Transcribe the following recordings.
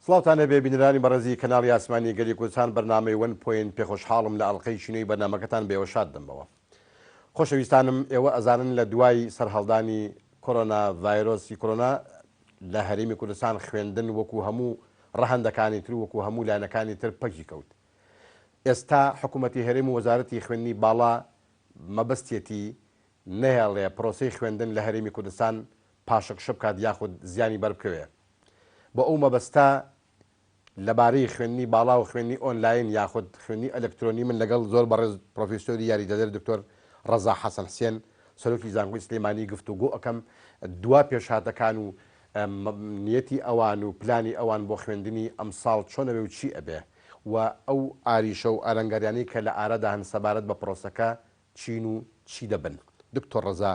سڵاوتان لێبێ بینەرانی بەڕێزی کەناڵی ئاسمانی گەلی کوردستان بەرنامەی وەن پۆینت پێخۆشحاڵم لە ئەڵقەیەکی نوێی بەرنامەکەتان بە ئێوە شاد دەمەوە. خۆشەویستانم ئێوە ئەزانن لە دوای سەرهەڵدانی کۆرۆنا ڤایرۆسی کۆرۆنا لە هەرێمی کوردستان خوێندن وەکو هەموو ڕەهەندەکانی تر و وەکو هەموو لایەنەکانی تر پەکی کەوت. ئێستا حکوومەتی هەرێم و وەزارەتی خوێندنی باڵا مەبەستیەتی نەهێڵێ پرۆسەی خوێندن لە هەرێمی کوردستان پاشەکشە بکات یاخود زیانی بەربکەوێ. بۆ ئەو مەبەستە لەبارەی خوێندنی باڵا و خوێندنی ئۆنلاین یاخود خوێندنی ئەلکترۆنی من لەگەڵ زۆر بەڕێز پرۆفیسۆری یاریدەدەر دکتۆر ڕەزا حەسەن حسێن سەرۆکی زانکۆی سلێمانی گفتوگۆ ئەکەم دوا پێشهاتەکان و نیەتی ئەوان و پلانی ئەوان بۆ خوێندنی ئەمساڵ چۆن ئەبێ و چی ئەبێ و ئەو ئاریشە و ئالنگاریانەی کە لە ئارادا هەن سەبارەت بە پرۆسەکە چین و چی دەبن. دکتۆر ڕەزا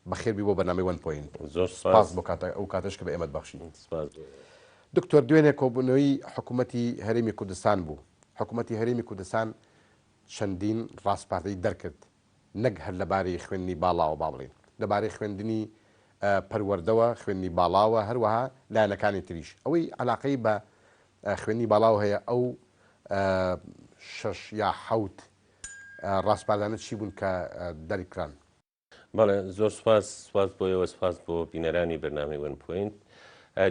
بەخێر بی بۆ بەرنامەی وەن پۆینت. زۆر سپاس سپاس. بۆ کاتە ئەو کاتەش کە بە ئێمەت بەخشی. سپاس بۆ ئێوە. دکتۆر دوێنێ کۆبوونەوەی حکوومەتی هەرێمی کوردستان بوو. حکوومەتی هەرێمی کوردستان چەندین ڕاسپاردەی دەرکرد نەک هەر لەبارەی خوێندنی باڵاوە با بڵێین لەبارەی خوێندنی پەروەردەوە، خوێندنی باڵاوە هەروەها لایەنەکانی تریش. ئەوەی عەلاقەی بە خوێندنی باڵاوە هەیە ئەو شەش یا حەوت ڕاسپاردانە چی بوون کە دەرکران؟ بەڵێ زۆر سپاس سپاس بۆ ئێوە سپاس بۆ بینەرانی بەرنامەی وەن پوینت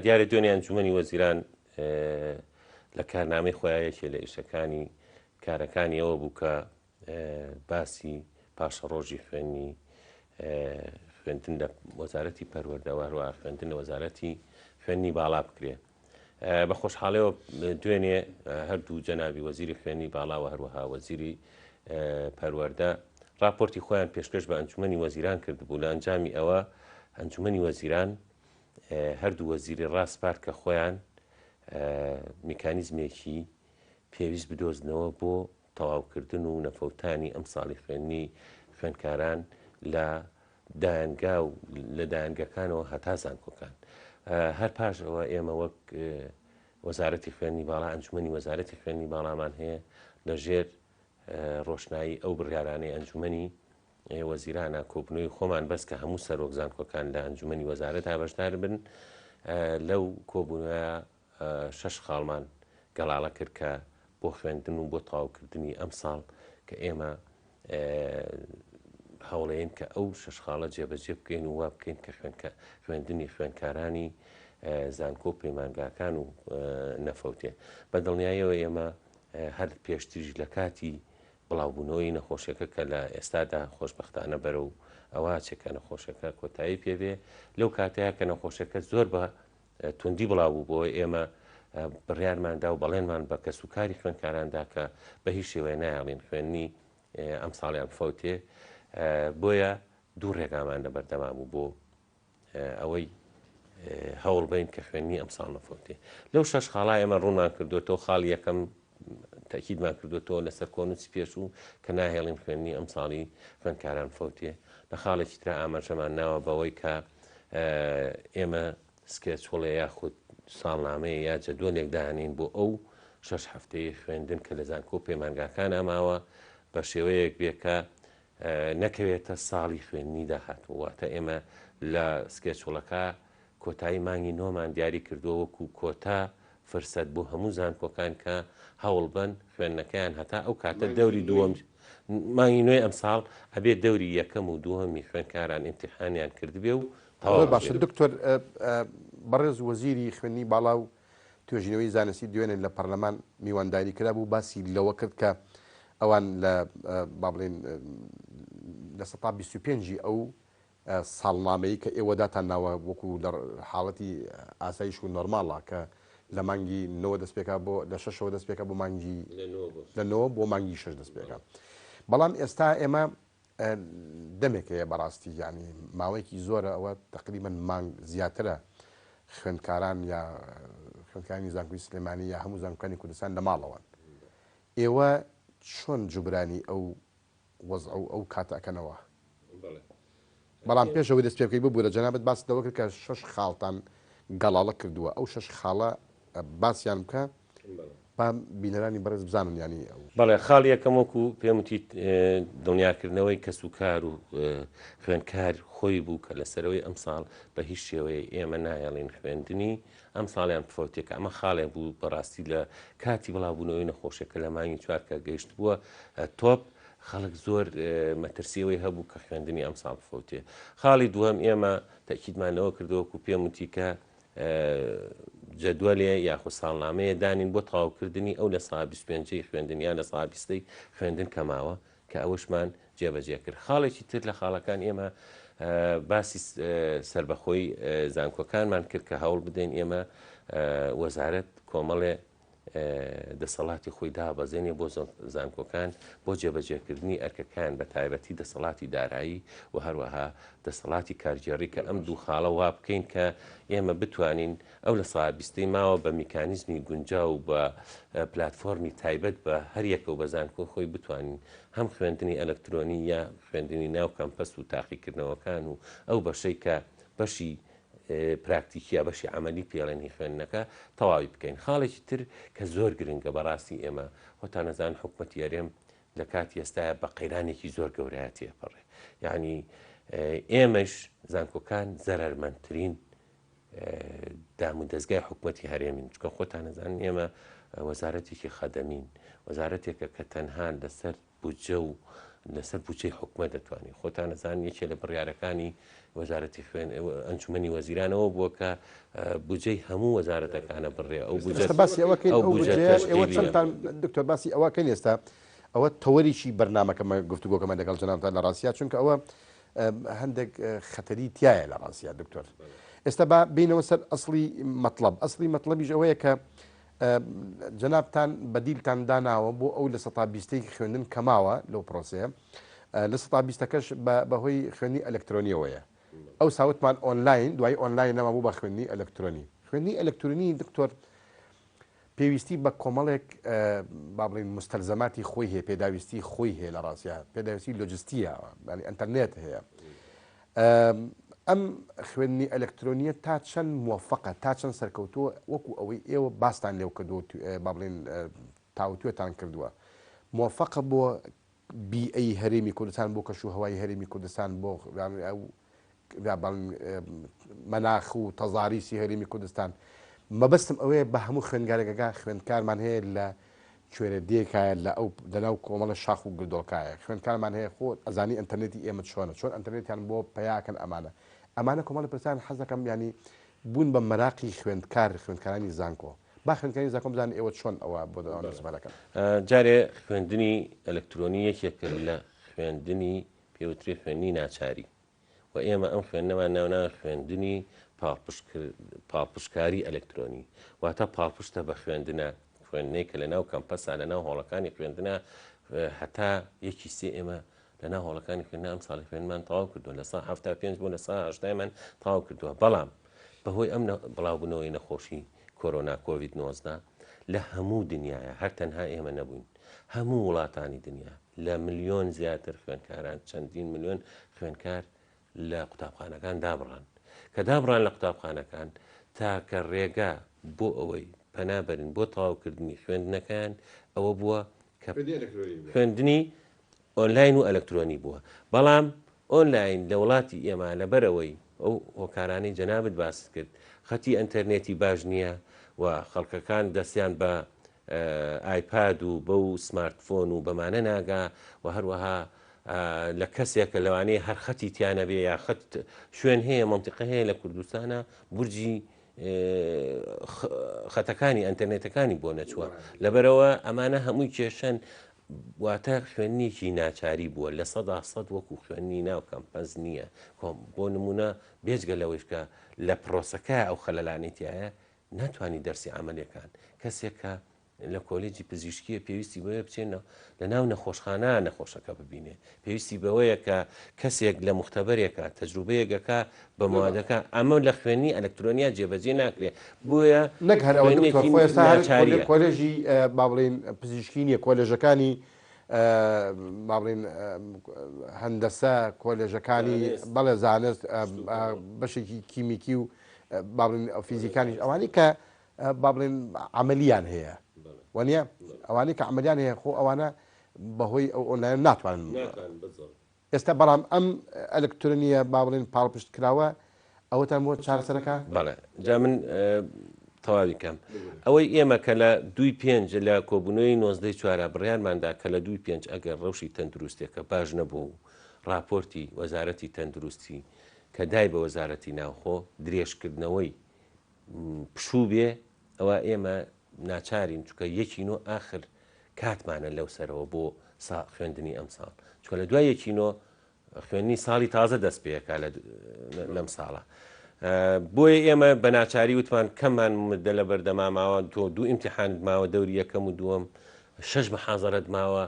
دیارە دوێنێ ئەنجومەنی وەزیران لە کارنامەی خۆیان یەکێ لە ئیشەکانی کارەکانی ئەوە بوو کە باسی پاشەڕۆژی خوێنی خوێندن لە وەزارەتی پەروەردەوە هەروە خوێندن لە وەزارەتی خوێنی باڵا بکرێ بە خۆشحاڵیەوە دوێنێ هەردوو جەنابی وەزیری خوێندنی باڵا و هەروەها وەزیری پەروەردە راپۆرتی خۆیان پێشکەش بە ئەنجومەنی وەزیران کردبوو لە ئەنجامی ئەوە ئەنجومەنی وەزیران هەردوو وەزیری ڕاسپارد کە خۆیان میکانیزمێکی پێویست بدۆزنەوە بۆ تەواوکردن و نەفەوتانی ئەم ساڵی خوێندنی خوێندکاران لە دایەنگا و لە دایەنگەکانەوە هەتا زانکۆکان. هەر پاش ئەوە ئێمە وەک وەزارەتی خوێندنی باڵا ئەنجومەنی وەزارەتی خوێندنی باڵامان هەیە لە ژێر ڕۆشنایی ئەو بڕیارانەی ئەنجومەنی وەزیرانە کۆبنەوەی خۆمان بەس کە هەموو سەرۆک زانکۆکان لە ئەنجومەنی وەزارەت بەشدار بن لەو کۆبوونەوە شەش خاڵمان گەڵاڵە کرد کە بۆ خوێندن و بۆ تەواوکردنی ئەمساڵ کە ئێمە هەوڵەیەین کە ئەو شەش خاڵە جێبەجێ بکەین و وا بکەین کە خوێندکە خوێندنی خوێندکارانی زانکۆ و پەیمانگاکان و نەفەوتێ بە دڵنیاییەوە ئێمە هەر پێشتریش لە کاتی بڵاوبوونەوەی نەخۆشیەکە کە لە ئێستادا خۆشبەختانە بەرەو ئەوە چێ کە نەخۆشەکە کۆتایی پێبێ لەو کاتەیە کە نەخۆشەکە زۆر بە توندی بڵاوبووبووەوە، ئێمە بڕیارمان دا و بەڵێنمان بە کەسوکاری خوێندکاران دا کە بە هیچ شێوەیە نایەڵین خوێندنی ئەمساڵیان بفەوتێ، بۆیە دوو ڕێگامان لە بەردەما بوو بۆ ئەوەی هەوڵ بین کە خوێندنی ئەمساڵ نەفەوتێ. لەو شەش خاڵا ئێمە ڕوونمان کردوێتەوە، خاڵی یەکەم تەکیدمان کردوێتەوە لەسەر کۆنووسی پێشوو کە ناهێڵین خوێندنی ئەمساڵی خوێندکاران فەوتێ. لە خاڵێکی ترا ئاماژەمان ناوە بەوەی کە ئێمە schedule ێ یاخود ساڵنامەیە یا جەدوەلێک دانین بۆ ئەو شەش هەفتەیە خوێندن کە لە زانکۆ و پەیمانگاکان ئاماوە بە شێوەیەک بێ کە نەکەوێتە ساڵی خوێندنی داهاتوو واتە ئێمە لە schedule ەکە کۆتایی مانگی نۆمان دیاری کردووە وەکو کۆتا فرسەت بۆ هەموو زانکۆکان کە هەوڵبەن خوێندنەکەیان هەتا ئەو کاتە دەوری دووەم مانگی نوێی ئەمساڵ ئەبێ دەوری یەکەم و دووەمی خوێندکاران ئیمتیحانیان کردبێ و زۆر تەواو باشە بێ. دکتۆر بەڕێز وەزیری خوێندنی باڵا و توێژینەوەی زانستی دوێنێ لە پەرلەمان میوانداری کرابوو باسی لەوە کرد کە ئەوان لە با بڵێین 25% ی ئەو ساڵنامەی کە ئێوە داتان ناوە وەکو لە حاڵەتی ئاسایش و نۆرماڵە کە لە مانگی نۆوە دەست پێکا بۆ لە شەشەوە دەست پێکا بۆ مانگی لە نۆ بۆ مانگی شەش دەست پێکا بەڵام ئێستا ئێمە دەمێک هەیە بەڕاستی یعنی ماوەیەکی زۆرە ئەوە تقریبا مانگ زیاترە خوێندکاران یا خوێندکارانی زانکۆی سلێمانی یا هەموو زانکۆکانی کوردستان لە ماڵەوەن ئێوە چۆن جوبرانی ئەو وەزع و ئەو کاتە ئەکەنەوە. بەڵام پێش ئەوەی دەست پێ بکەی ببورە جەنابت باست لەوە کرد کە شەش خاڵتان گەڵاڵە کردووە ئەو شەش خاڵە باسیان بکە. با بینەرانی بەڕێز بزانن یانی ئەو. بەڵێ خاڵی یەکەم وەکو پێم وتیت دڵنیاکردنەوەی کەس و کار و خوێندکار خۆی بوو کە لەسەرەوەی ئەمساڵ بە هیچ شێوەیە ئێمە نایەڵین خوێندنی ئەمساڵیان بفەوتێ کە ئەمە خاڵێک بوو بەڕاستی لە کاتی بڵاوبوونەوەی نەخۆشیەکە لە مانگی چوار کە گەیشتبووە تۆپ خەڵک زۆر مەترسیەوەی هەبوو کە خوێندنی ئەمساڵ بفەوتێ خاڵی دووەم ئێمە تەکیدمان لەوە کردەوە و پێم وتی کە جەدوەلێ یاخود ساڵنامەیە دانین بۆ تەواوکردنی ئەو لە سا 25 خوێندن یان لە سا بیستەی خوێندن کە ماوە کە ئەوەشمان جێبەجێ کرد. خاڵێکی تر لە خاڵەکان ئێمە باسی سەربەخۆی زانکۆکانمان کرد کە هەوڵ بدەین ئێمە وەزارەت کۆمەڵێ دەسەڵاتی خۆی دابەزێنێ بۆ زانکۆکان بۆ جێبەجێکردنی ئەرکەکان بە تایبەتی دەسەڵاتی دارایی و هەروەها دەسەڵاتی کارگێڕی کە ئەم دوو خاڵە وا بکەین کە ئێمە بتوانین ئەو لە سا بیستەی ماوە بە میکانیزمی گونجاو و بە پلاتفۆرمی تایبەت بە هەر یەکە و بە زانکۆی خۆی بتوانین هەم خوێندنی ئەلکترۆنی یا خوێندنی ناو کەمپەس و تاقیکردنەوەکان و ئەو بەشەی کە بەشی پراکتیکیە بەشی عەمەلی پێڵێن هی خوێندنەکە تەواوی بکەین. خاڵێکی تر کە زۆر گرنگە بەڕاستی ئێمە خۆتان ئەزانن حکومەتی هەرێم لە کاتی ئێستایا بە قەیرانێکی زۆر گەورەیا تێپەڕێ یعنی ئێمەش زانکۆکان زەرەرمەندترین دام و دەستگای حکومەتی هەرێمین چکە خۆتان ئەزانن ئێمە وەزارەتێکی خەدەمین وەزارەتێکە کە تەنها لەسەر بودجە و لەسەر بودجەی حکومەت دەتوانین خۆتان ئەزانن یەکێ لە بڕیارەکانی وەزارەتی خوێن ئەنجومەنی وەزیرانەوە بووە کە بودجەی هەموو وەزارەتەکانە بڕێ ئەو بودجە باسی ئەوە کەین ئەو ئەو بودجە بودجەیەش ئێوە تەشکیلیە. چەندتان دکتۆر باسی ئەوە کەین ئێستا ئەوە تەوەرێکی بەرنامەکەمە گفتوگۆکەمە لەگەڵ جەنابتان لە ڕاستیا چونکە ئەوە هەندێک خەتەری تایە لە ڕاستیا دکتۆر ئێستا با بینەوە سەر ئەسڵی مەتڵەب ئەسڵی مەتڵەبیش ئەوەیە کە جەنابتان بەدیلتان داناوە بۆ ئەو لە سەتا بیستەی خوێندن کە ماوە لەو پرۆسەیە لە سەتا بیستەکەش بەهۆی خوێندنی ئەلکترۆنیەوەیە ئەو ساوتمان ئۆنلاین دوای ئۆنلاین نەما بوو بە خوێندنی ئەلکترۆنی خوێندنی ئەلکترۆنی دکتۆر پێویستی بە کۆمەڵێک با بڵین مستەلزەماتی خۆی هەیە پێداویستی خۆی هەیە لە ڕاستە پێداویستی لۆجستیە ینی ئەتەرنێت هەیە ئەم خوێندنی ئەلکترۆنیە تا چەند موفقە تا چەند سەرکەوتووە وەکو ئەوەی ئێوە باستان لێو کردووە با بڵێین تاوتوێتان کردووە موفقە بۆ بیئەی هەرێمی کوردستان بۆ کەش و هەوای هەرێمی کوردستان بۆ مەناخ و تەزاریسی هەرێمی کوردستان مەبەستم ئەوەیە بە هەموو خوێندگارێکەکە خوێندکارمان هەیە لە کوێرە دێکایە لە ئەو لەناو کۆمەڵە شاخ و گردۆڵکایە خوێندکارمان هەیە خۆ ئەزانی ئەنتەرنێتی ئێمە چۆنە چۆن ئەنتەرنێتیان بۆ پەیاکەن ئەمانە ئەمانە کۆمەڵە پرسیارن حەز دەکەم یانی بوون بە مەراقی خوێندکار خوێندکارانی زانکۆ با خوێندکارانی زانکۆ بزانن ئێوە چۆن ئەوە بۆ ئەوان دەستبەرەکەن. جارێ خوێندنی ئەلکترۆنی یەکێکە لە خوێندنی پێوترێ خوێندنی ناچاری و ئێمە ئەم خوێندنەمان ناونا خوێندنی پاڵپشتکاری ئەلکترۆنی واتە پاڵپشتە بە خوێندنە خوێندنەی کە لە ناو کەمپەسا لە ناو هۆڵەکانی خوێندنە هەتا یەکی سێ ئێمە لە ناو هۆڵەکانی خوێندن ئەم ساڵی خوێندمان تەواو کردووە لە سا 75 بۆ لە سا هەشتایمان تەواو کردووە بەڵام بەهۆی ئەم بڵاوبوونەوەی نەخۆشی کۆرۆنا کۆڤید 19 لە هەموو دنیاە هەر تەنها ئێمە نەبووین هەموو وڵاتانی دنیا لە ملیۆن زیاتر خوێندکاران چەندین ملیۆن خوێندکار لە قوتابخانەکان دابڕان کە دابڕان لە قوتابخانەکان تاکە ڕێگا بۆ ئەوەی پەنا بەرن بۆ تەواوکردنی خوێندنەکەیان ئەوە بووە کە خوێندنی ئۆنلاین و ئەلکترۆنی بووە بەڵام ئۆنلاین لە وڵاتی ئێمە لەبەرەوەی ئەو هۆکارانەی جەنابت باست کرد خەتی ئەتەرنێتی باش نییە و خەڵکەکان دەستیان بە ئایپاد و بەو سمارتفۆن و بەمانە ناگا و هەروەها لە کەسێکە لەوانەیە هەر خەتی تیانەبێ یا خەت شوێن هەیە منتیقە هەیە لە کوردستانە بورجی خەتەکانی ئەتەرنێتەکانی بۆ نەچووە لەبەرەوە ئەمانە هەمووی کێشەن واتە خوێندنێکی ناچاری بووە 100% وەکو خوێندنی ناو کەمپەس نییە کۆم بۆ نمونە بێجگە لەوەیش کە لە پرۆسەکە ئەو خەلەلانی تایە ناتوانی دەرسی عەمەلیەکان کەسێک کە لە کۆلێجی پزیشکیە پێویستی بەوەیە بچێت لە ناو نەخۆشخانە نەخۆشەکە ببینێ پێویستی بەوەیە کە کەسێک لە مختبەرێکە تەجروبەیەکەکە بە موادەکە ئەمە لە خوێنی ئەلکترۆنیا جێبەجێ ناکرێ بۆیە نەک هەر ئەوە دکتۆر خوێندنێکی خۆ ئێستا هەر ناچاریە. کۆلێژی با بڵێین پزیشکی نییە کۆلێژەکانی با بڵێین هەندەسە کۆلێژەکانی بەڵێ زانست بەشێکی کیمیکی و با بڵێین فیزیکانیش ئەوانەی کە. با بڵێن عملیان هەیە وانە ئەوانەی کە عملیان هەیە خۆ ئەوانە بەهۆی ئەو ئۆنلاین ناتوانن ئێستا بەڵام ئەم ئەلکترۆنیە با بڵێن پاڵپشت کراوە ئەوەتان بۆ چارەسەرەکە؟ بەڵێ جا من تەواوی کەم ئەوەی ئێمە کە لە دووی پێنج لە کۆبوونەوەی نۆزدەی چوارە بڕیارماندا کە لە دووی پێنج ئەگەر ڕەوشی تەندروستێکە باش نەبوو و ڕاپۆرتی وەزارەتی تەندروستی کە دای بە وەزارەتی ناوخۆ درێژکردنەوەی پشوو بێ ئەوە ئێمە ناچارین چونکە یەکی نۆ ئاخر کاتمانە لەو سەرەوە بۆ خوێندنی ئەم ساڵ چونکە لە دوای یەکی نۆ خوێندنی ساڵی تازە دەست پێەکە لەم ساڵە بۆیە ئێمە بە ناچاری وتمان کەممان مدە لە بەردەما ماوە تۆ دوو ئیمتحانت ماوە دەوری یەکەم و دووەم شەش محازەرەت ماوە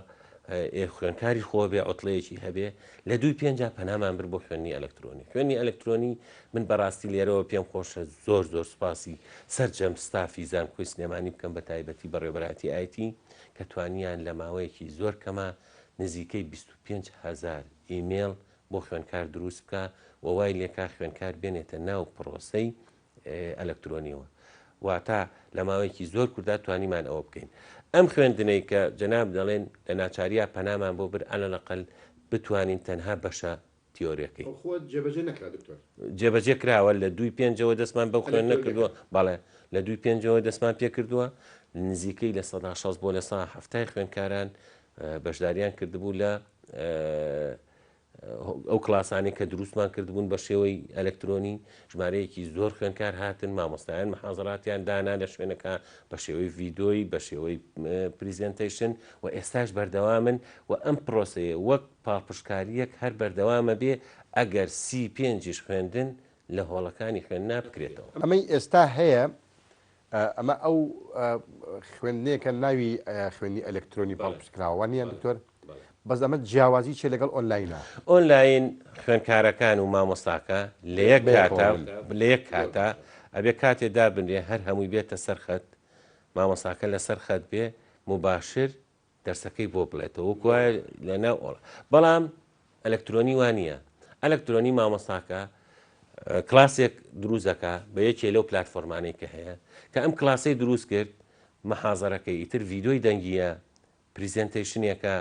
ئێ خوێنکاری خۆ بێ عوتڵەیەکی هەبێ لە دووی پێنجا پەنامان بر بۆ خوێندنی ئەلکترۆنی خوێندنی ئەلکترۆنی من بەڕاستی لێرەوە پێم خۆشە زۆر زۆر سوپاسی سەرجەم ستافی زانکۆی سلێمانی بکەم بە تایبەتی بەڕێوەبەرایەتی IT کە توانیان لە ماوەیەکی زۆر کەما نزیکەی 25 هەزار ئیمێڵ بۆ خوێنکار دروست بکە و وای لێکا خوێنکار بێنێتە ناو پرۆسەی ئەلکترۆنیەوە واتە لە ماوەیەکی زۆر کوردا توانیمان ئەوە بکەین ئەم خوێندنەی کە جەناب دەڵێن لە ناچاریا پەنامان بۆ بر ئەلەقل بتوانین تەنها بەشە تیۆریەکەی خۆ جێبەجێ نەکرا دکتۆر جێبەجێ کراوە لە دووی پێنجەوە دەستمان بەو خوێندنە کردووە بەڵێ لە دووی پێنجەوە دەستمان پێ کردووە نزیکەی 60% بۆ 70% خوێندکاران بەشداریان کردبوو لە ئەو کڵاسانەی کە دروستمان کردبوون بە شێوەی ئەلکترۆنی ژمارەیەکی زۆر خوێنکار هاتن مامۆستایان محازراتیان دانا لە شوێنەکە بە شێوەی ڤیدۆی بە شێوەی presentation و ئێستاش بەردەوامن و ئەم پرۆسەیە وەک پاڵپشتکاریەک هەر بەردەوامە بێ ئەگەر سی پێنجیش خوێندن لە هۆڵەکانی خوێندنا بکرێتەوە. ئەمەی ئێستا هەیە ئەمە ئەو خوێندنەیە کە ناوی خوێندنی ئەلکترۆنی پاڵپشت کراوە وا نییە دکتۆر؟ بەس ئەمە جیاوازی چیە لەگەڵ ئۆنلاینە؟ ئۆنلاین خوێندکارەکان و مامۆستاکە لە یەک کاتا لە یەک کاتا ئەبێ کاتێ دابنرێ هەر هەمووی بێتە سەر خەت مامۆستاکە لەسەر خەت بێ موباشر دەرسەکەی بۆ بڵێتەوە وەکو وایە لە ناو ئۆڵ بەڵام ئەلکترۆنی وا نییە ئەلکترۆنی مامۆستاکە کلاسێک دروست دەکا بە یەکێ لەو پلتفۆرمانەی کە هەیە کە ئەم کلاسەی دروست کرد محازەرەکەی ئیتر ڤیدۆی دەنگیە presentation ێکە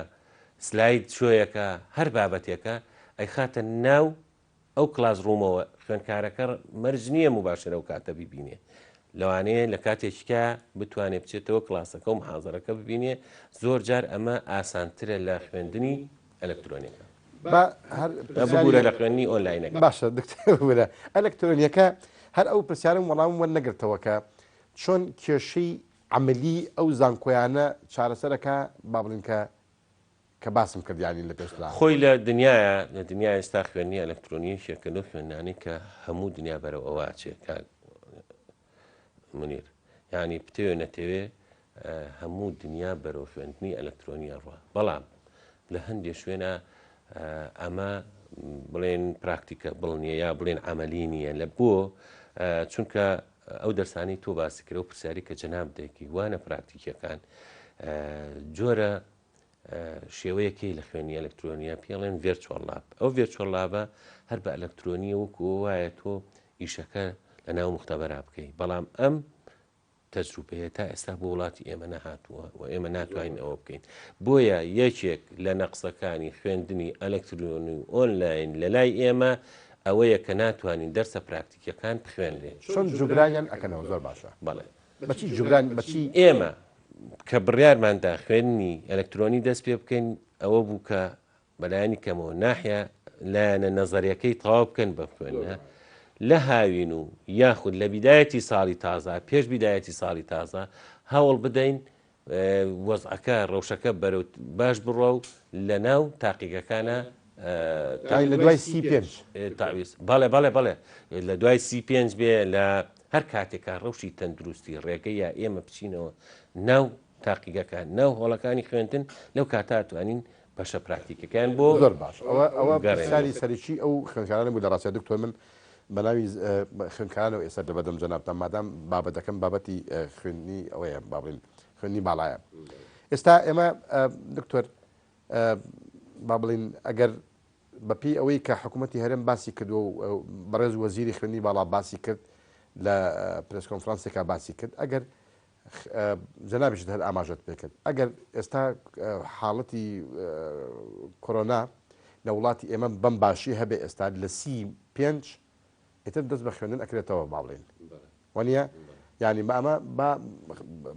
slide show یەکە هەر بابەتێکە ئەیخاتە ناو ئەو classroom ەوە خوێندکارەکە مەرج نییە موباشەرە ئەو کاتە بیبینێ لەوانەیە لە کاتێکیکە بتوانێ بچێتەوە کلاسەکە و محازەرەکە ببینێ زۆر جار ئەمە ئاسانترە لە خوێندنی ئەلکترۆنیەکە با هەر ببورە لە خوێندنی ئۆنلاینەکە باشە دکتۆر ببورە ئەلکترۆنیەکە هەر ئەو پرسیارم وەڵامم وەرنەگرتەوە کە چۆن کێشەی عەمەلی ئەو زانکۆیانە چارەسەرەکە با بڵین کە کە باسم کرد یانی لە پێشترا. خۆی لە دنیایا لە دنیای ئێستا خوێندنی ئەلکترۆنی یەکێکە لەو خوێندنانەی کە هەموو دنیا بەرەو ئەوە ئەچێ کاک منیر یعنی بتەوێ نەتەوێ هەموو دنیا بەرەو خوێندنی ئەلکترۆنی ئەڕوا بەڵام لە هەندێ شوێنە ئەمە بڵێن practicable نییە یا بڵێن عملی نییە لە بۆ چونکە ئەو دەرسانی تۆ باسی کرد و پرسیاری کە جەناب دەکی وانە پراکتیکیەکان جۆرە شێوەیەک هەیە لە خوێندنی ئەلکترۆنیە پێڵێن virtual lab ئەو virtual lab ە هەر بە ئەلکترۆنیە وەکو وایە تۆ ئیشەکە لە ناو مختبەرا بکەی بەڵام ئەم تەجروبەیە تا ئێستا بۆ وڵاتی ئێمە نەهاتووە و ئێمە ناتوانین ئەوە بکەین بۆیە یەکێک لە نەقسەکانی خوێندنی ئەلکترۆنی و ئۆنلاین لە لای ئێمە ئەوەیە کە ناتوانین دەرسە پراکتیکیەکان بخوێنرێن. چۆن جوبرانیان ئەکەنەوە زۆر باشە. بەڵێ. بەچی جوبران بەچی؟ ئێمە کە بڕیارمان دا خوێندنی ئەلکترۆنی دەست پێ بکەین ئەوە بوو کە بەلایەنی کەمەوە ناحیە لایەنە نەزەریەکەی تەواو بکەن بەم خوێندنە لە هاوین و یاخود لە بیدایەتی ساڵی تازە پێش بیدایەتی ساڵی تازە هەوڵ بدەین وەزعەکە ڕەوشەکە بەرەو باش بڕوا و لە ناو تاقیگەکانە لە دوای 35 تاویز بەڵێ بەڵێ بەڵێ لە دوای 35 بێ لە هەر کاتێکا ڕەوشی تەندروستی ڕێگەی یا ئێمە بچینەوە ناو تاقیگەکان ناو هۆڵەکانی خوێندن لەو کاتا توانین بەشە پراکتیکەکان بۆ زۆر باش ئەوە ئەوە پرسیاری سەرەکی ئەو خوێندکارانە بوو لە ڕاستیا دکتۆر من بە ناوی خوێندکارانەوە ئێستا لە بەردەم جەنابتان مادام بابەتەکەم بابەتی خوێندنی ئەوەیە با بڵێین خوێندنی باڵایە ئێستا ئێمە دکتۆر با بڵین ئەگەر بەپێی ئەوەی کە حکوومەتی هەرێم باسی کردووە و بەڕێز وەزیری خوێندنی باڵا باسی کرد. لە پرێس کۆنفرانسێکا باسی کرد ئەگەر جەنابیشت هەر ئاماژەت پێ کرد ئەگەر ئێستا حاڵەتی کۆرۆنا لە وڵاتی ئێمە بەم باشی هەبێ ئێستا لە 35 ئیتر دەست بە خوێندن ئەکرێتەوە با بڵێین وانە یعنی بە ئەمە با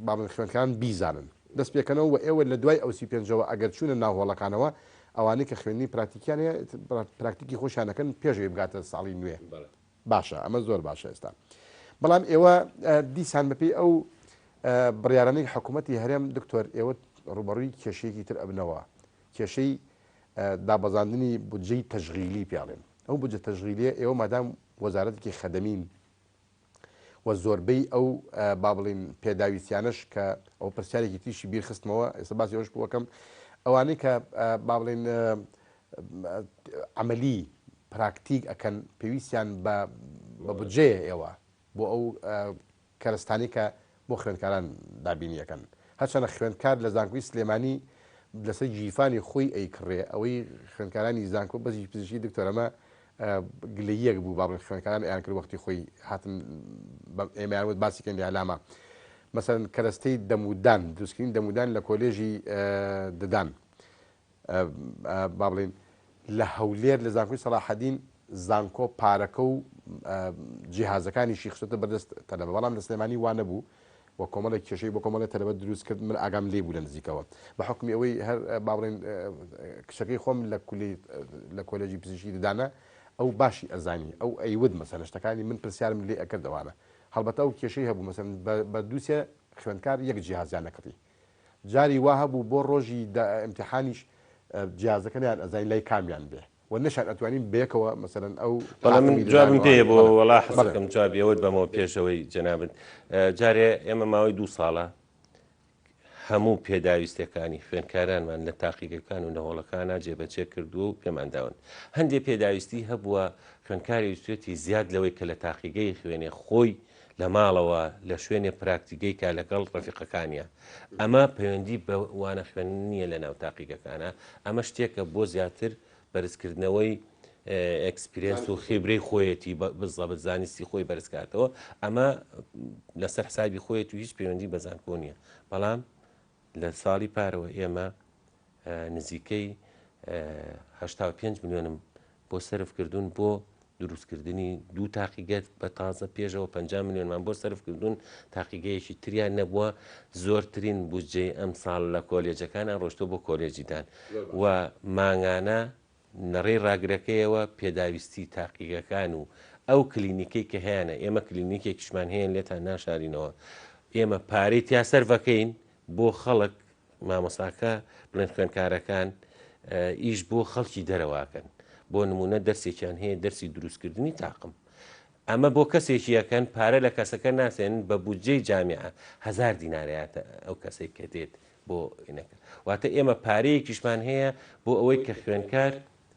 با بڵێن خوێندکاران بیزانن دەست پێکەنەوە و ئێوە لە دوای ئەو 35ەوە ئەگەر چوونە ناو هۆڵەکانەوە ئەوانەی کە خوێندنی پراکتیکیان هەیە پراکتیکی خۆشیان ئەکەن پێش ئەوەی بگاتە ساڵی نوێ. باشە ئەمە زۆر باشە ئێستا بەڵام ئێوە دیسان بەپێی ئەو بڕیارانەی حکوومەتی هەرێم دکتۆر ئێوە ڕوبەڕووی کێشەیەکی تر ئەبنەوە کێشەی دابەزاندنی بودجەی تەشغیلی پیاڵێن ئەو بودجە تەشغیلیە ئێوە مادام وەزارەتێکی خەدەمین و زۆربەی ئەو با بڵین پێداویستیانەش کە ئەو پرسیارێکی تریشی بیرخستمەوە ئێستا باسی ئەوش بووەکەم ئەوانەی کە با بڵین عەمەلی پراکتیک ئەکەن پێویستیان بە بە بودجەیە ئێوە بۆ ئەو کەرەستانەی کە بۆ خوێندکاران دابینی ئەکەن هەرچەنە خوێندکار لە زانکۆی سلێمانی لەسەر گیرفانی خۆی ئەیکڕێ ئەوەی خوێندکارانی زانکۆ بەزی پزیشکی دکتۆر ئەمە گلەییەک بوو با بڵێن خوێندکاران ئەیان کرد وەختی خۆی هاتن ئێمەیان وت باسی کەن لە ئیعلامە مەسەلەن کەرەستەی دەمودان دروستکردنی دەمودان لە کۆلێژی ددان با بڵێین لە هەولێر لە زانکۆی سەڵاحەدین زانکۆ پارەکە و جیهازەکانیشی خستۆتە بەردەست تەلەبە بەڵام لە سلێمانی وا نەبوو و کۆمەڵێک کێشەی بۆ کۆمەڵێک تەلەبە دروست کرد من ئاگام لێ بوو لە نزیکەوە بە حکمی ئەوەی هەر با بڵێن کچەکەی خۆم لە کولی لە کۆلێژی پزیشکی ددانە ئەو باشی ئەزانی ئەو ئەیوت مەسەلەن شتەکانی من پرسیارم لێ ئەکرد ئەوانە هەڵبەتە ئەو کێشەی هەبوو مەسەلەن بە دووسێ خوێندکار یەک جیهازیان نەکڕی جاری وا هەبوو بۆ ڕۆژی ئیمتیحانیش جیازەکە نەیان ئەزانی لای کامیان بێ و نەشیان ئەتوانین بەیەکەوە مەسەلەن ئەو بەڵێ من جوابم پێیە بۆ وەڵا حەز دەکەم جوابی ئەوەت بەمەوە پێش ئەوەی جەنابت جارێ ئێمە ماوەی دوو ساڵە هەموو پێداویستەکانی خوێندکارانمان لە تاقیگەکان و لە هۆڵەکانە جێبەجێ کردووە و پێمان داون هەندێک پێداویستی هەبووە خوێندکاری ویستێتی زیاد لەوەی کە لە تاقیگەی خوێنێ خۆی لە ماڵەوە لە شوێنێ پراکتیگەی کا لەگەڵ ڕەفیقەکانیا ئەمە پەیوەندی بە وانە خوێندن نییە لە ناو تاقیگەکانە ئەمە شتێکە بۆ زیاتر بەرزکردنەوەی experience و خیبرەی خۆیەتی بزەبت زانستی خۆی بەرزکاتەوە ئەمە لەسەر حسابی خۆیەتی و هیچ پەیوەندی بە زانکۆ نییە بەڵام لە ساڵی پارەوە ئێمە نزیکەی 85 ملیۆنم بۆ سەرف کردوون بۆ دروستکردنی دوو تاقیگە بە تازە پێشەوە 50 ملیۆنمان بۆ سەرف کردوون تاقیگەیەکی تریان نەبووە زۆرترین بودجەی ئەم ساڵ لە کۆلێجەکانە ڕۆشتۆ بۆ کۆلێجیدان و مانگانە لەڕێی ڕاگرەکەیەوە پێداویستی تاقیگەکان و ئەو کلینیکەی کە هەیانە ئێمە کلینیکێکیشمان هەیە لێتان ناشارینەوە ئێمە پارەی تیا سەرفەکەین بۆ خەڵک مامۆساکە بڵێن خوێندکارەکان ئیش بۆ خەڵکی دەرەواکەن بۆ نمونە دەرسێکیان هەیە دەرسی دروستکردنی تاقم ئەمە بۆ کەسێکی یەکەن پارە لە کەسەکە ناسێن بە بودجەی جامیعە هزار دینارەیاتە ئەو کەسێک کە دێت بۆ ئینەکە واتە ئێمە پارەیەکیشمان هەیە بۆ ئەوەی کە خوێندکار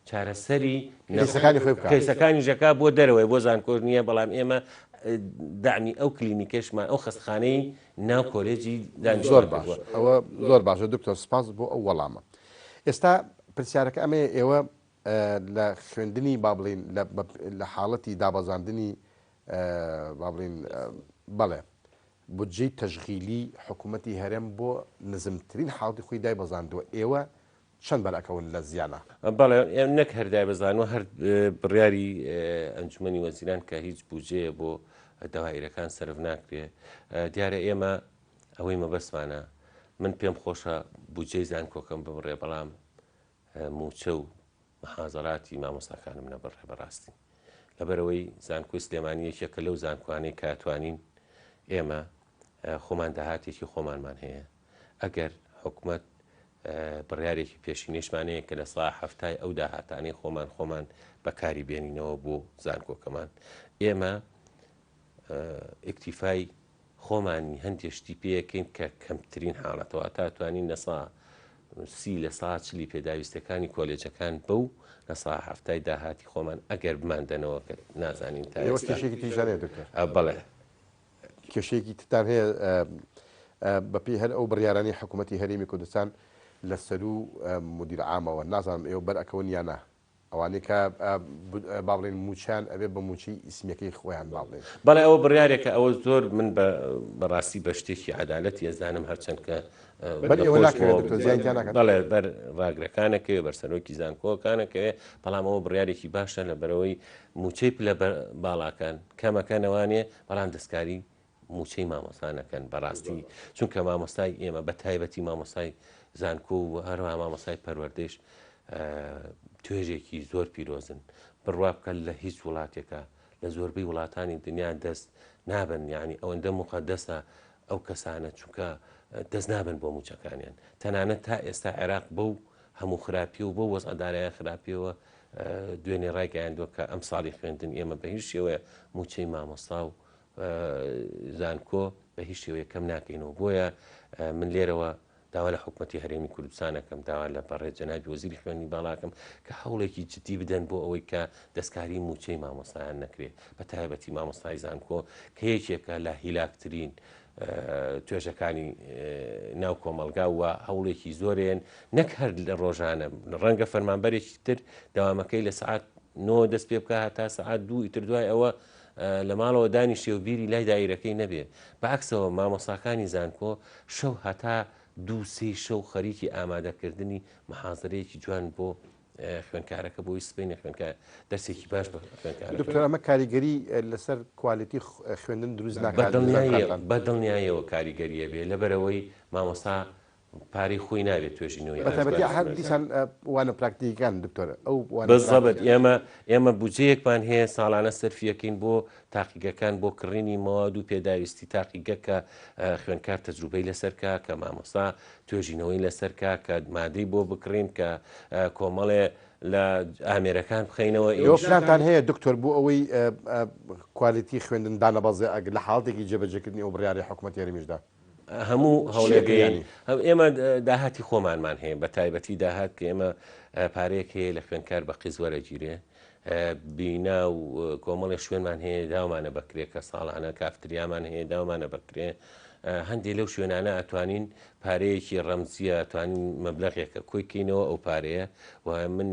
چارەسەری کەیسەکانی خۆی بکات. کەیسەکانی ژەکا بۆ دەرەوەی بۆ زانکۆش نییە بەڵام ئێمە دەعمی ئەو کلینیکەشمان ئەو خەستخانەی ناو کۆلێجی دانیشتوان زۆر باش کردووە. ئەوە زۆر باشە دکتۆر سپاس بۆ ئەو وەڵامە. ئێستا پرسیارەکە ئەمەیە ئێوە لە خوێندنی با بڵێین لە حاڵەتی دابەزاندنی با بڵێین بەڵێ بودجەی تەشغیلی حکوومەتی هەرێم بۆ نزمترین حاڵەتی خۆی دایبەزاندووە ئێوە چەند بەر ئەکەون لە زیانا؟ بەڵێ نەک هەر دایبەزانوە هەر بڕیاری ئەنجومەنی وەزیران کە هیچ بودجەیە بۆ دەوائیرەکان سەرف ناکرێ دیارە ئێمە ئەوەی مەبەستمانە من پێم خۆشە بودجەی زانکۆکەم ببڕێ بەڵام موچە و محازەراتی مامۆستاکانم نەبڕێ بەڕاستی لەبەرەوەی زانکۆی سلێمانی یەکێکە لەو زانکۆانەی کە توانین ئێمە خۆمان داهاتێکی خۆمانمان هەیە ئەگەر حکومت بڕیارێکی پێشینەیشمان هەیە کە لە سا حەفتای ئەو داهاتانەی خۆمان خۆمان بەکاری بێنینەوە بۆ زانکۆکەمان ئێمە ئیکتیفای خۆمانی هەندێک شتی پێەکەین کە کەمترین حاڵەتەوە تا توانین لە سا سی لە سا چلی پێداویستەکانی کۆلێجەکان بەو لە سا حەفتای داهاتی خۆمان ئەگەر بماندەنەوە کە نازانین تا کێشێکی تیژانەیە دکتۆر بەڵێ کێشەیەکی ترتان هەیە بەپێی هەر ئەو بڕیارانەی حکوومەتی هەرێمی کوردستان لە سەروو مدیر عامەوە نازانم ئێوە بەر ئەکەون یا نا؟ ئەوانەی کە با بڵێین مووچەیان ئەبێ بە مووچەی ئیسمیەکەی خۆیان با بڵێین. بەڵێ ئەوە بڕیارێکە ئەوە زۆر من بە بەڕاستی بە شتێکی عەدالەتی ئەزانم هەرچەند کە بەر ئێوە ناکەوێت دکتۆر زیانی تیا ناکات؟ بەڵێ بەر ڕاگرەکانەکەوێ بەر سەرۆکی زانکۆکانەکەوێ بەڵام ئەوە بڕیارێکی باشە لە بەرەوەی مووچەی پلە باڵاکان کەمەکەنەوانێ بەڵام دەستکاری مووچەی مامۆستا نەکەن بەڕاستی چونکە مامۆستای ئێمە بە تایبەتی مامۆستای زانکۆ و هەروەها مامۆستای پەروەردەیش توێژێکی زۆر پیرۆزن بڕوا بکە لە هیچ وڵاتێکە لە زۆربەی وڵاتانی دنیا دەست نابن یعنی ئەوەندە مقدەسە ئەو کەسانە چونکە دەست نابن بۆ موچەکانیان تەنانەت تا ئێستا عێراق بەو هەموو خراپی و بۆ وەزعدارایە خراپیەوە دوێنێ ڕایگەیاندووە کە ئەم ساڵی خوێندن ئێمە بە هیچ شێوەیە موچەی مامۆستا و زانکۆ بە هیچ شێوەیەک کەم ناکەینەوە بۆیە من لێرەوە داوا لە حکوومەتی هەرێمی کوردستانەکەم داوا لە بەڕێز جەنابی وەزیری خوێندنی باڵاکەم کە هەوڵێکی جدی بدەن بۆ ئەوەی کە دەستکاری موچەی مامۆستایان نەکرێت بە تایبەتی مامۆستای زانکۆ کە یەکێکە لە هیلاکترین توێژەکانی ناو کۆمەلگا و هەوڵێکی زۆرێن نەک هەر لە ڕۆژانە ڕەنگە فەرمانبەرێکی تر داوامەکەی لە سعات نۆ دەست پێ بکە هەتا سعات دوو ئیتر دوای ئەوە لە ماڵەوە دانیشێ و بیری لای دایرەکەی نەبێ، بە عەکسەوە مامۆستاکانی زانکۆ شەو هەتا دوو سێی شەو خەریکی ئامادەکردنی محازەرەیەکی جوان بۆ خوێندکارەکە بۆی سبەینێ خوێندکار دەرسێکی باش بە خوێندکارەکە دکتۆر ئەمە کاریگەری لەسەر quality خوێندن دروست ناکات لە زانکۆکانتان؟ بە دڵنیاییەوە کاریگەرییە بێ لەبەرئەوەی مامۆستا پارەی خۆی ناوێت توێژینەوەی بە تایبەتی هەر دیسان وانە پراکتیکەکان دکتۆر ئەو وانە بالضبط ئێمە ئێمە بودجەیەکمان هەیە ساڵانە سەرفیەکەین بۆ تاقیگەکان بۆ کڕینی مەواد و پێداویستی تاقیگە کە خوێندکار تەجروبەی لەسەر کا کە مامۆستا توێژینەوەی لەسەر کا کە مادەی بۆ بکڕین کە کۆمەڵێ لە ئامێرەکان بخەینەوە ئێوە پلانتان هەیە دکتۆر بۆ ئەوەی quality خوێندن دانەبەزێ ئەگەر لە حاڵەتێکی جێبەجێکردنی ئەو بڕیارەی حکومەتی هەرێمیشدا؟ هەموو هەوڵێگەیان ئێمە داهاتی خۆمانمان هەیە بە تایبەتی داهات کە ئێمە پارەیەک هەیە لە خوێندکار بە قیز وەرەگیرێ بینا و کۆمەڵی شوێنمان هەیە داومانە بەکرێ کە ساڵانە کافتریامان هەیە داومانە بەکرێ هەندێک لەو شوێنانە ئەتوانین پارەیەکی ڕەمزیە توانین مەبلغێکە کۆی کەینەوە ئەو پارەیە و من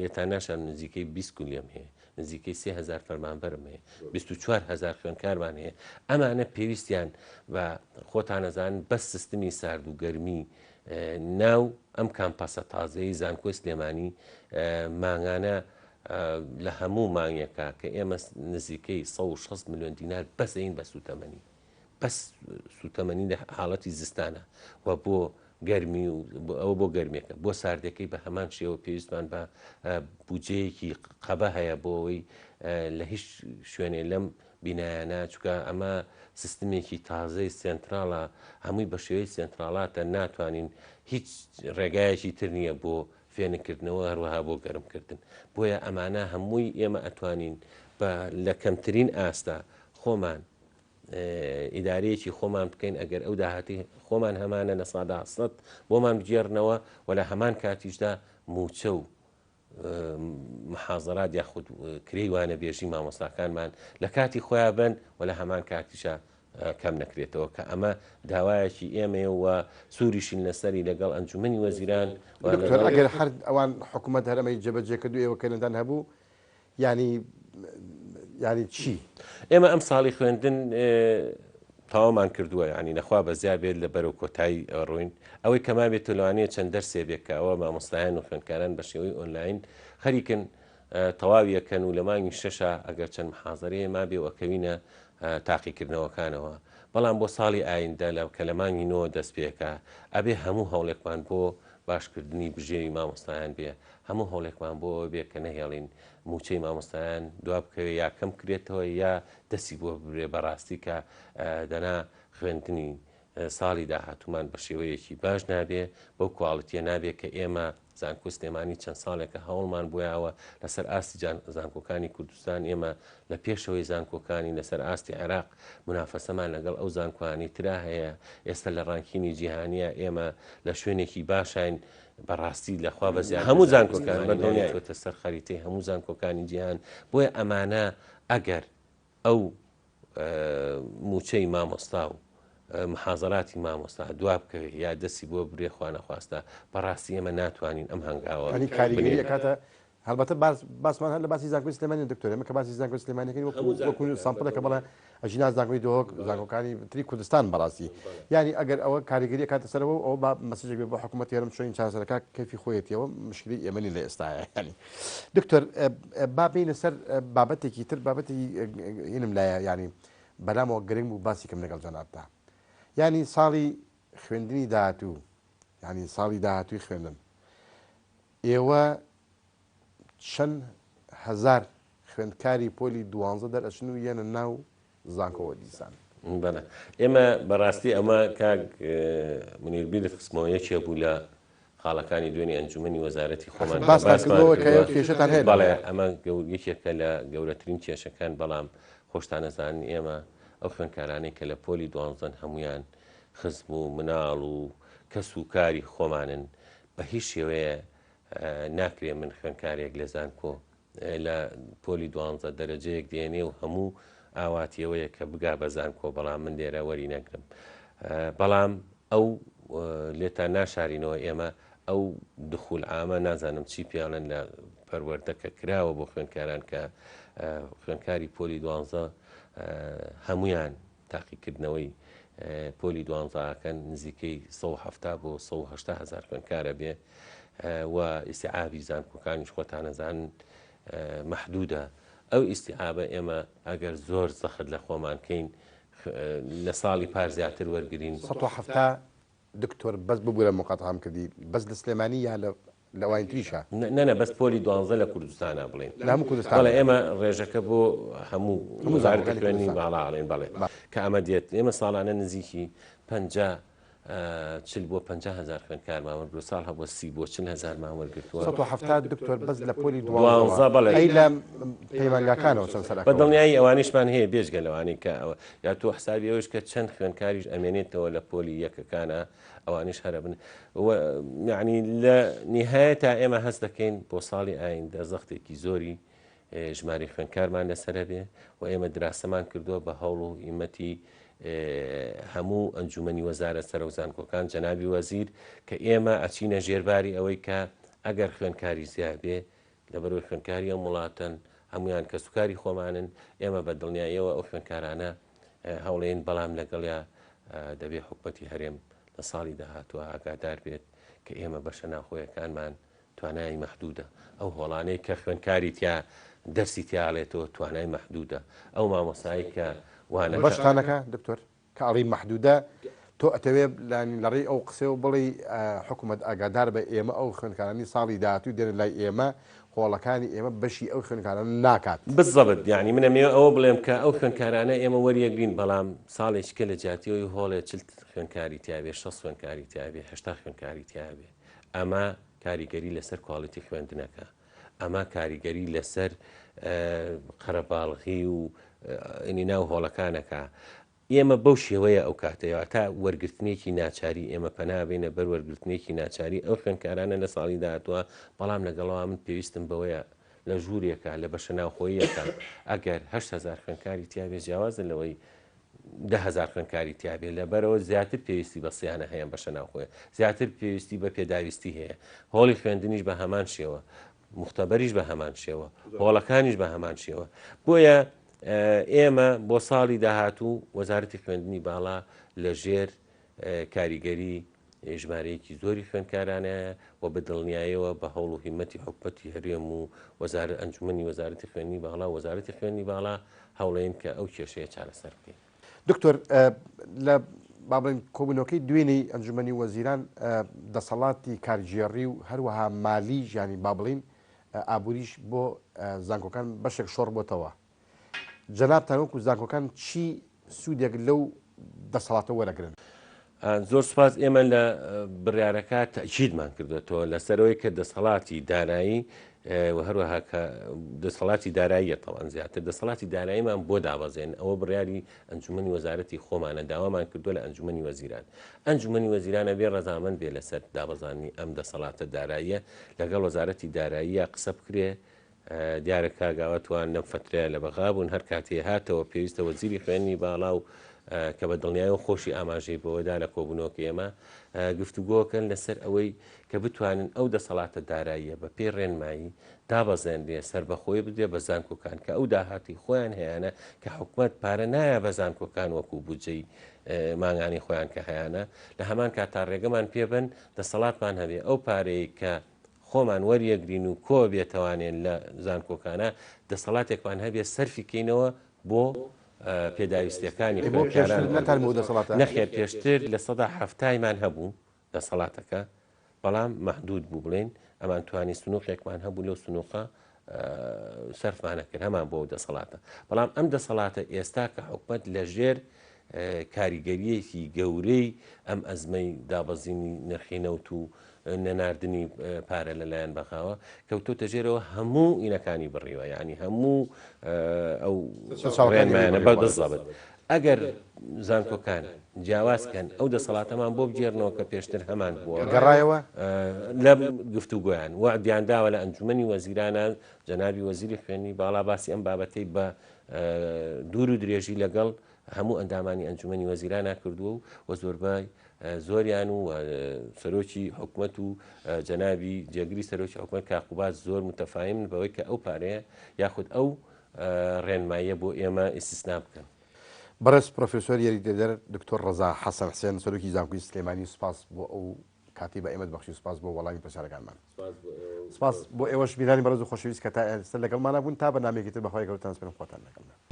لێتان ناشان نزیکەی 20 کولیم هەیە نزیکەی 3000 فەرمانبەرم هەیە 24 هزار خوێندکارمان هەیە ئەمانە پێویستیان بە خۆتانەزان بەس سیستمی سارد و گەرمی ناو ئەم کامپەسە تازەی زانکۆی سلێمانی مانگانە لە هەموو مانگێکە کە ئێمە نزیکەی 160 میلیۆن دینار بەسەین بە سوتەمەنی بەس سوتەمەنی لە حاڵەتی زستانە و بۆ گەرمی و ئەوە بۆ گەرمیەکە بۆ ساردەکەی بە هەمان شێوە پێویستمان بە بودجەیەکی قەبە هەیە بۆ ئەوەی لە هیچ شوێنێ لەم بینایانە چکە ئەمە سیستمێکی تازەی سێنتراڵە هەمووی بە شێوەی سێنتراڵاتە ناتوانین هیچ ڕێگایەکی تر نییە بۆ فێنکردنەوە هەروەها بۆ گەرمکردن بۆیە ئەمانە هەمووی ئێمە ئەتوانین بە لە کەمترین ئاستا خۆمان ئیدارەیەکی خۆمان بکەین ئەگەر ئەو داهاتی خۆمان هەمانە 100% بۆمان بگێڕنەوە و لە هەمان کاتیشدا موچە و محازرات یاخود کرێی وانە بێژی مامۆستاکانمان لە کاتی خۆیان بن و لە هەمان کاتیشا کەم نەکرێتەوە کە ئەمە داوایەکی ئێمەیە و سووریشین لەسەری لەگەڵ ئەنجومنی وەزیران ئەگەر هەر ئەوان حکوومەت هەرەمەی جێبەجێ کردو ئێوە کەلێندان هەبوو یانی یانی چی؟ ئێمە ئەم ساڵی خوێندن تەواومان کردووە یعنی نەخوا بەزیا بێت لە بەرەو کۆتایی ڕووین ئەوەی کەما بێت لەوانەیە چەند دەرسێ بێت کە ئەوە مامۆستایان و خوێندکاران بە شێوەی ئۆنلاین خەریکن تەواویەکەن و لە مانگی شەشە ئەگەر چەند محازەرەیە مابێ و ئەکەوینە تاقیکردنەوەکانەوە بەڵام بۆ ساڵی ئایندە لە کە لە مانگی نۆ دەست پێکە ئەبێ هەموو هەوڵێکمان بۆ باشکردنی بژێوی مامۆستایان بێ هەموو هەوڵێکمان بۆ ئەوە بێ کە نەهێڵین مووچەی مامۆستایان دوا بکەوێ یا کەم کرێتەوە یا دەستی بۆ ببرێ بەڕاستی کە دەنا خوێندنی ساڵی داهاتوومان بە شێوەیەکی باش نابێ بەو کواڵتیە نابێ کە ئێمە زانکۆ سلێمانی چەند ساڵێکە هەوڵمان بۆیاوە لەسەر ئاستی زانکۆکانی کوردستان ئێمە لە پێشەوەی زانکۆکانی لەسەر ئاستی عێراق منافەسەمان لەگەڵ ئەو زانکۆانی ترا هەیە ئێستا لە ڕانکینی جیهانیە ئێمە لە شوێنێکی باشین بەڕاستی لەخوا بەزیاد هەموو زانکۆکان بە دڵنیایی چۆتە سەر خەریتەی هەموو زانکۆکانی جیهان بۆیە ئەمانە ئەگەر ئەو موچەی مامۆستا و محازەراتی مامۆستا دوا بکەوێت یا دەستی بۆ برێ خوانەخواستە بەڕاستی ئێمە ناتوانین ئەم هەنگاوە کاریگەری ئەکاتە. هەڵبەتە باس باسمان هەر لە باسی زانکۆی سلێمانی دکتۆر ئێمە کە باسی زانکۆی سلێمانیەکەین وەکو هەموو وەکو زانکۆکان سامپڵێکە بەدڵنیایی. بەڵێ ئەژینا زانکۆی دهۆک زانکۆکانی تری کوردستان بەڕاستی یانی ئەگەر ئەوە کاریگەری ئەکاتە سەرەوە و ئەوە با مەسجێک بێ بۆ حکوومەتی هەرێم چۆین چارەسەرەکە کەیفی خۆیەتیەوە مشکلەی ئێمە نیە لە ئێستایا یانی دکتۆر با بێینە سەر بابەتێکی تر بابەتی هینم لایە یانی بەلامەوە گرنگ بوو باسی کەم لەگەڵ جەنابتا یانی ساڵی خوێندنی داهاتوو یانی ساڵی داهاتووی خوێندن ئێوە چەند هەزار خوێندکاری پۆلی دوانزە دەرئەچن و یەنە ناو زانکۆوە دیسان؟ بەڵێ ئێمە بەڕاستی ئەمە کاک منیر بیرت خستمەوە یەکێ بوو لە خاڵەکانی دوێنی ئەنجومەنی وەزارەتی خۆمان کە باسمان باسمان کردووە کە کردووە ئێوە کێشەتان هەیە بەڵێ لەوەیا. ئەمە یەکێکە لە گەورەترین کێشەکان بەڵام خۆشتان ئەزانن ئێمە ئەو خوێندکارانەی کە لە پۆلی دوانزەن هەمویان خزم و مناڵ و کەس و کاری خۆمانن بە هیچ شێوەیە ناکرێ من خوێندکارێک لە زانکۆ لە پۆلی دوانزە دەرەجەیەک دێنێ و هەموو ئاواتی ئەوەیە کە بگا بە زانکۆ بەڵام من لێرە وەری نەگرم بەڵام ئەو لێتان ناشارینەوە ئێمە ئەو دخول عامە نازانم چی پیاڵێن لە پەروەردە کە کراوە بۆ خوێندکاران کە خوێندکاری پۆلی دوانزە هەمویان تاقیکردنەوەی پۆلی دوانزە ئەکەن نزیکەی 170 بۆ 180 هەزار خوێندکارە بێ و ئیسیعابی زانکۆکانیش خۆتانەزان مەحدودە ئەو ئیسیعابە ئێمە ئەگەر زۆر زەخت لە خۆمان کەین لە ساڵی پار زیاتر وەرگین. 170 دکتۆر بەس ببورە مقاتعەم کردی بەس لە سلێمانی یا لە لە ئەوانی تریشا؟ نە نە بەس پۆلی دوانزە لە کوردستانا بڵێین. لە هەموو کوردستان. بەڵێ ئێمە ڕێژەکە بۆ هەموو هەموو وەزارەتی زانکۆکانی خوێندنی کوردستان. باڵا ئەڵێین بەڵێ کە ئەمە دێت ئێمە ساڵانە نزیکی 50 40 بۆ 50 هەزار خوێندکارمان وەرگرتووە ساڵ هەبووە 30 بۆ 40 هەزارمان وەرگرتووە. 170 دکتۆر بەس لە پۆلی دوانزە دوانزەوە بەڵێ. ئەی لە پەیمانگاکانەوە چەند بە سەرئەکەون؟ دڵنیایی ئەوانیشمان هەیە بێجگە لەوانەی کە ئەوە یا تۆ حسابی ئەوەیش کە چەند خوێندکاریش ئەمێنێتەوە لە پۆلی یەکەکانا ئەوانیش هەرەبن و یعنی لە نیهایەتا ئێمە هەست دەکەین بۆ ساڵی ئایندە زەختێکی زۆری ژماری خوێندکارمان لەسەرە بێ و ئێمە دراسەمان کردووە بە هەوڵ و هیمەتی هەموو ئەنجومەنی وەزارەت سەرۆک زانکۆکان جەنابی وەزیر کە ئێمە ئەچینە ژێرباری ئەوەی کە ئەگەر خوێندکاری زیاد بێ لەبەرئەوەی خوێندکاری ئەم وڵاتەن هەمویان کەسوکاری خۆمانن ئێمە بە دڵنیاییەوە ئەو خوێندکارانە هەوڵێن بەڵام لەگەڵیا دەبێ حکومەتی هەرێم لە ساڵی داهاتووە ئاگادار بێت کە ئێمە بەشە ناوخۆیەکانمان توانای مەحدودە ئەو هۆڵانەی کە خوێندکاری تیا دەرسی تیاڵێتەوە توانای مەحدودە ئەو مامۆسایی کە وانەکە بەشتانەکە دکتۆر کە ئەڵێی مەحدودە تۆ ئەتەوێ لانی لەڕێی ئەو قسەیەوە بڵێی حکومەت ئاگادار بە ئێمە ئەو خوێندکارانی ساڵی داهاتوو دێنە لای ئێمە هۆڵەکانی ئێمە بەشی ئەو خوێندکارانە ناکات. بالضبط یانی من ئەمەوێ ئەوە بڵێم کە ئەو خوێندکارانە ئێمە وەریەگرین بەڵام ساڵێکی کە لە جیاتی ئەوەی هۆڵێ 40 خوێندکاری تیابێ 60 خوێندکاری تیابێ 80 خوێندکاری تیابێ ئەمە کاریگەری لەسەر کواڵیتی خوێندنەکە ئەمە کاریگەری لەسەر قەرەباڵغی و ئینی ناو هۆڵەکانەکە ئێمە بەو شێوەیە ئەو کاتەیە تا وەرگرتنێکی ناچاری ئێمە پەنا بینە بەر وەرگرتنێکی ناچاری ئەو خوێندکارانە لە ساڵی داهاتووە بەڵام لەگەڵەوە من پێویستم بەوەیە لە ژوورێکە لە بەشە ناوخۆییەکە ئەگەر 8هزار خوێندکاری تیاێ جیاوازە لەوەی 10هزار خوێندکاری تیاێ لەبەرەوە زیاتر پێویستی بە سیانە هەیە بەشە ناوخۆیە زیاتر پێویستی بە پێداویستی هەیە هۆڵی خوێندنیش بە هەمان شێوە موختەبەریش بە هەمان شێوە، هۆڵەکانیش بە هەمان شێوە. بۆیە ئێمە بۆ ساڵی داهاتوو وەزارەتی خوێندنی باڵا لە ژێر کاریگەری ژمارەیەکی زۆری خوێندکارانەیە و بە دڵنیایەوە بە هەوڵ و هیمەتی حکومەتی هەرێم و وەزارەت ئەنجومەنی وەزارەتی خوێندنی باڵا و وەزارەتی خوێندنی باڵا هەوڵین کە ئەو کێشەیە چارەسەر بکەین. دکتۆر لە با بڵێین کۆبوونەوەکەی دوێنێی ئەنجومەنی وەزیران دەسەڵاتی کارگێڕی و هەروەها مالی ژیانی با بڵین ئابووریش بۆ زانکۆکان بەشێک شۆڕ بۆتەوە جەنابتان وەکو زانکۆکان چی سوودێک لەو دەسەڵاتە وەرەگرن؟ زۆر سوپاس ئێمە لە بڕیارەکە تەئکیدمان کردوێتەوە لەسەرەوەی کە دەسەڵاتی دارایی و هەروەها کە دەسەڵاتی داراییە تەوان زیاتر دەسەڵاتی داراییمان بۆ دابەزێن ئەوە بڕیاری ئەنجومەنی وەزارەتی خۆمانە داوامان کردووە لە ئەنجومەنی وەزیران ئەنجومەنی وەزیرانە بێ ڕەزامەند بێ لەسەر دابەزانانی ئەم دەسەڵاتە داراییە لەگەڵ وەزارەتی داراییە قسە بکرێ دیارە کاک ئاوات وان لەم فەترەیە لە بەغا بوون هەر کاتێ هاتەوە پێویستە وەزیری خوێندنی باڵا و کە بە دڵنیایەوە خۆشی ئاماژەی بەوەدا لە کۆبوونەوەکەی ئێمە گفتوگۆکەن لەسەر ئەوەی کە بتوانن ئەو دەسەڵاتە داراییە بە پێی ڕێنمایی دابەزێنرێ سەربەخۆی بدرێ بە زانکۆکان کە ئەو داهاتی خۆیان هەیانە کە حکومەت پارە نایە بە زانکۆکان وەکو بودجەی مانگانی خۆیان کە هەیانە لە هەمان کات تا ڕێگەمان پێبن دەسەڵاتمان هەبێ ئەو پارەی کە خۆمان وەریەگرین و کۆ بێتەوانێن لە زانکۆکانە دەسەڵاتێکمان هەبێ سەرفی کەینەوە بۆ پێداویستیەکانی خوێندکاران. نەخێر پێشتر 70%یمان هەبوو دەسەڵاتەکە بەڵام مەحدود بوو بڵێن ئەمان توانی سنوقێکمان هەبوو لەو سنوقە سەرفمانە کرد هەمان بۆ دەسەڵاتە بەڵام ئەم دەسەڵاتە ئێستا کە حکومت لەژێر کاریگەریەکی گەورەی ئەم ئەزمەی دابەزینی نرخی نەوت و نەناردنی پارە لەلایەن بەغاوە کەوتۆتە ژێرەوە هەموو ئینەکانی بڕیوە یعنی هەموو ئەو ڕێنمایانە بە دەزەبت ئەگەر زانکۆکان جیاواز کەن ئەو دەسەڵاتەمان بۆ بگێرنەوە کە پێشتر هەمان بووە گەڕایەوە لە گفتوگۆیان وەعدیان داوە لە ئەنجومەنی وەزیرانە جەنابی وەزیری خوێندنی باڵا باسی ئەم بابەتەی بە دوور و درێژی لەگەڵ هەموو ئەندامانی ئەنجومەنی وەزیرانە کردووە و وە زۆربای زۆریان و سەرۆکی حکومەت و جەنابی جێگری سەرۆکی حکومەت کاک قوباد زۆر متەفاهمن بەوەی کە ئەو پارەیە یاخود ئەو ڕێنماییە بۆ ئێمە ئیستیسنا بکەن. بەڕێز پرۆفیسۆر یاریدەدەر دکتۆر ڕەزا حەسەن حسێن سەرۆکی زانکۆی سلێمانی سوپاس بۆ ئەو کاتەی بە ئێمەت بەخشی سوپاس بۆ وەڵامی پرسیارەکانمان. سوپاس بۆ ئێوەش بینەرانی بەڕێز و خۆشەویست کە تا ئێستا لەگەڵمانە بوون تا بەرنامەیەکی تر بەخوای گەورەتان سپێرم خواتان لەگەڵ بێ.